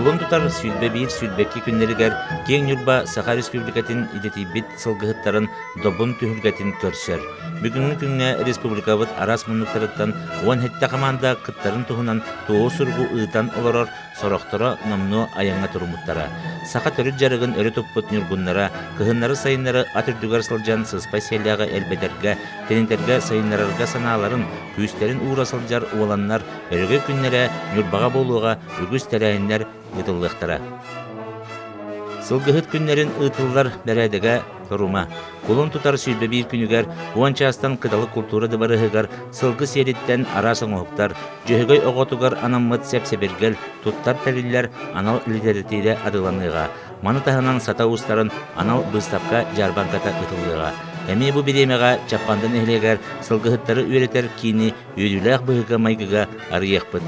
Кулун тутар 21-22 күннэригэр Киэҥ Ньурба Саха Республикатын идэтийбит сылгыһыттарын добун түһүлгэтин көрсөр. Бүгүҥҥү күҥҥэ республикабыт араас муннуктарыттан 17 хамаанда кыттарын туһунан туоһу суругу ыытан олорор, сорохторо номнуо айаҥҥа туруммуттара. Саха төрүт дьарыгын өрө туппут ньургуннара кыһыннары-сайыннары ат үрдүгэр сылдьан сыспай сиэллээҕи элбэтэргэ, тэнитэргэ, сайыннарарга санааларын, күүстэрин уура сылдьар уоланнар өрөгөй күннэрэ Ньурбаҕа буолуоҕа үгүс тэрээһиннэр ыытыллыахтара. Сылгыһыт күннэрин ыытыллар бэрээдэгэ торума. Кулун тутар 21 күнүгэр 10 чаастан Кыталык култуура дыбарыһыгар сылгы сиэриттэн араас оҥоһуктар, Дьөһөгөй оҕотугар анаммыт сэп-сэбиргэл, туттар тэриллэр анал литэрэтиирэ атыыланыаҕа. Маны таһынан Сата уустарын анал быыстапка-дьаарбаҥката ыытыллыаҕа. Эмиэ бу бириэмэҕэ Чаппанда нэһилиэгэр сылгыһыттары үөрэтэр киини үөрүүлээх быһыыга-майгыга арыйыахпыт.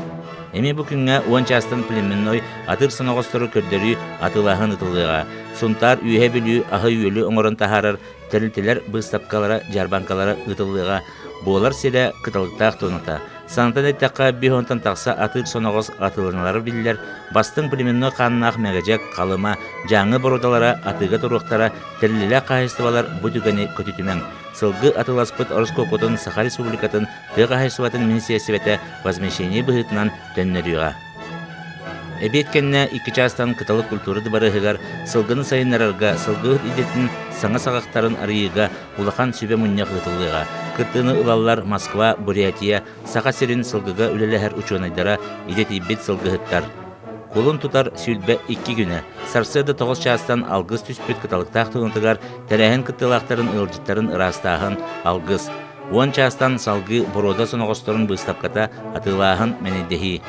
Эмиэ бу күҥҥэ 10 чаастан племенной атыыр соноҕостору көрдөрүү атыылааһын ыытыллыаҕа. Сунтаар Үөһээ Бүлүү аһы-үөлү оҥорон таһаарар тэрилтэлэр быыстапкалара, дьаарбаҥкалара ыытыллыаҕа. Буолар сирэ Кыталыктаах туоната. Санатан эттэххэ, 5 онтон тахса атыыр соноҕос атыыланалара биллэр. Бастыҥ племенной хааннаах Мэгэдьэк, Халыма, Дьааҥы боруодалара атыыга туруохтара, тэриллэлээх хаһаайыстыбалар бу түгэни көтүтүмэҥ. Сылгы атыыласпыт ороскуокутун Саха Республикатын тыа хаһаайыстыбатын министиэристибэтэ возмещение быһыытынан төннөрүөҕэ. Эбиэт кэннэ 2 чаастан Кыталык культура дыбарыаһыгар сылгыны сайыннарарга, сылгыһыт идэтин саҥа саҕахтарын арыйыыга улахан сүбэ мунньах ыытыллыаҕа. Кыттыыны ылаллар Москва, Бурятия, Саха сирин сылгыга үлэлэһэр учуонайдара, идэтийбит сылгыһыттар. Кулун тутар 22 күнэ сарсыарда 9 чаастан алгыс түспүт кыталыктаах туонатыгар тэрээһин кыттыылаахтарын ыалдьыттарын ыраастааһын, алгыс. 10 чаастан салгыы боруода соноҕосторун быыстапката, атыылааһын, мэнэйдэһии.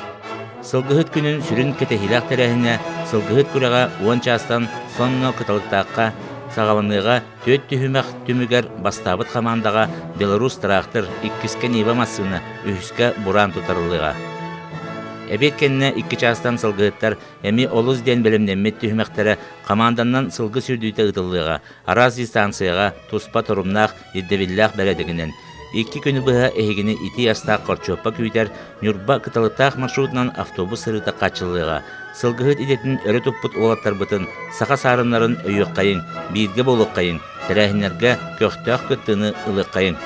Сылгыһыт күнүн сүрүн кэтэһиилээх тэрээһинэ сылгыһыт күрэҕэ 10 чаастан сонно Кыталыктаахха саҕаланыаҕа түөрт түһүмэх түмүгэр бастаабыт хамаандаҕа Беларусь тыраахтыр, иккискэ Нива массыына, үһүскэ Буран тутарыллыаҕа. Эбиэт кэннэ 2 чаастан сылгыһыттар эмиэ олус диэн бэлэмнэммит түһүмэхтэрэ хамаанданан сылгы сүүрдүүтэ ыытыллыаҕа. Араас дистанцияҕа туспа торумнаах, ирдэбиллээх бэрээдэгинэн. Икки күнү быһа эһигини итии астаах хорчуоппа күүтэр Ньурба Кыталыктаах маршрутунан автобус сырыыта хааччыллыаҕа. Сылгыһыт идэтин өрө туппут уолаттарбытын, саха саарыннарын өйүөххэйиҥ, бииргэ буолуоххайыҥ, тэрээһиннэргэ көхтөөх кыттыыны ылыаххайыҥ.